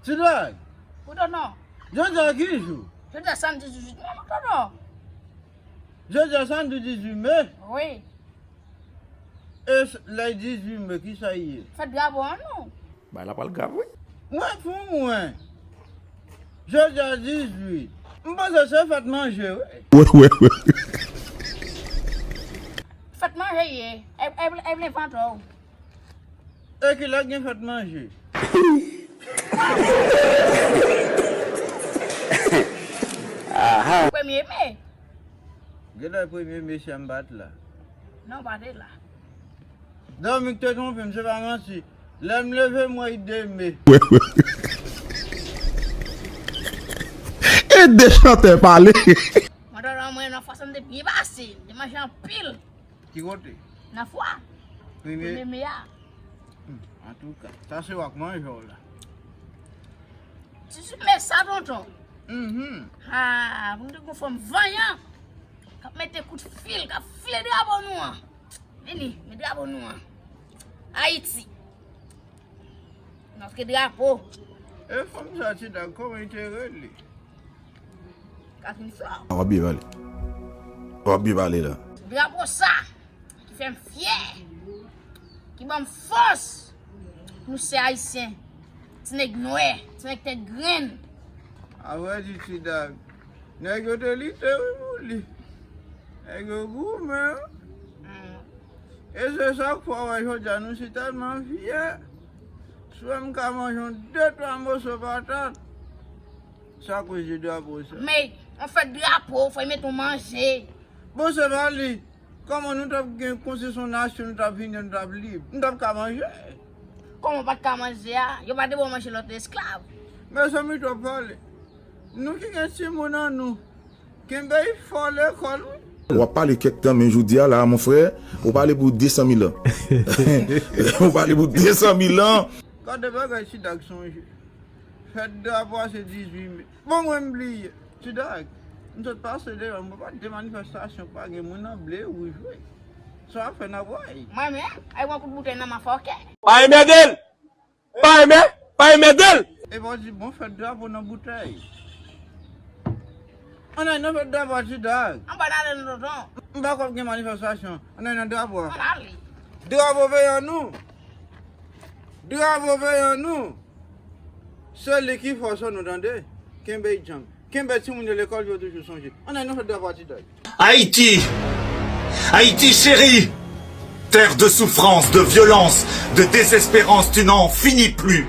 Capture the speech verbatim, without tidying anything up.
Ti Dag. Wi, tonton. Jodi a ki jou? Jodi a samdi dizuit me, tonton. Jodi a samdi dizuit me? Wi. E lè dizuit me, kisa l ye? Fèt drapo an non. Bagay la pral grav, wi. Mwen, pou mwen, jodi a dizuit. M panse se fèt manje, wi. Wi, wi, wi. Fèt manje ye. E, e, e, e vle vantò. E ki lè gen fèt manje? Premye me. Genlè premye me si m pa t la. Non, w pa te la. Dòmi k te twonpe m, se pa manti. Lè m leve, m wè l de me. E de chantè pale. Mwen, tonton, mwen, nan fwa sa m te byen pase. M te manje anpil. Ki kote? Nan fwa. Premye. Premye me a. Hmm, antouka, sa se w ak manje w la. Ti sou men sa, tonton. Mhm. Ha, pou m te gon fanm vanyan k ap mete kout fil, k ap file drapo nou an. Vini, men drapo nou an. Ayiti. Notre drapeau. E fanm sa, Ti Dag, kòman li te rele? Catherine Flore. W ap byen pale. W ap byen pale la. Drapo sa ki fè m fyè, ki ban m fòs. Nou se Ayisyen. Ti nèg nwè, ti nèg tèt grenn. A vrè di, Ti Dag, nèg yo te lite, wi, pou li. Nèg yo goumen, wi. Mm. E se sa k fè w wè jodi a nou si tèlman fyè. Si w wè m ka manje yon de twa moso patat, se akoz de drapo sa. Men, yon fèt drapo, fò yo mete w manje. Bon, se pa li. Kòman nou t ap gen konstitiyasyon nasyon, nou t ap vini, nou t ap lib, nou t ap ka manje? Kòman w pa t ka manje a? Yo pa te ba w manje lòt esklav. Mezanmi, twòp pale. Nou ki gen timoun an nou, kenbe y fò lekòl, wi. W ap pale kèk tan, men jodi a la, mon frè, ou pale pou de san mil an. Ou pale pou de san mil an. Gade bagay Ti Dag sonje. Fèt drapo a se dizuit me. Bon, mwen m bliye. Ti Dag, m sot pase deyò, m pa de manifestasyon, pa gen moun an ble, wouj, wi. Sa w ap fè n ap wè. Mwen menm, ay, mwen kout boutèy nan men fòkè. Pa enmède l! Pa enmè, pa enmède l! E pa w di bon fèt drapo nan boutèy. Ann al nan fèt drapo a, Ti Dag. Ann pa n ale non, tonton. M pa kwè ap gen manifestasyon. Ann al nan drapo a. Ann ale. Drapo peyi an nou. Drapo peyi an nou. Se li ki fòs an nou, tande. Kenbe y djanm. Kenbe timoun yo lekòl yo toujou sonje. Ann al nan fèt drapo a, Ti Dag. Haïti, Haïti chérie, terre de souffrance, de violence, de désespérance, tu n'en finis plus.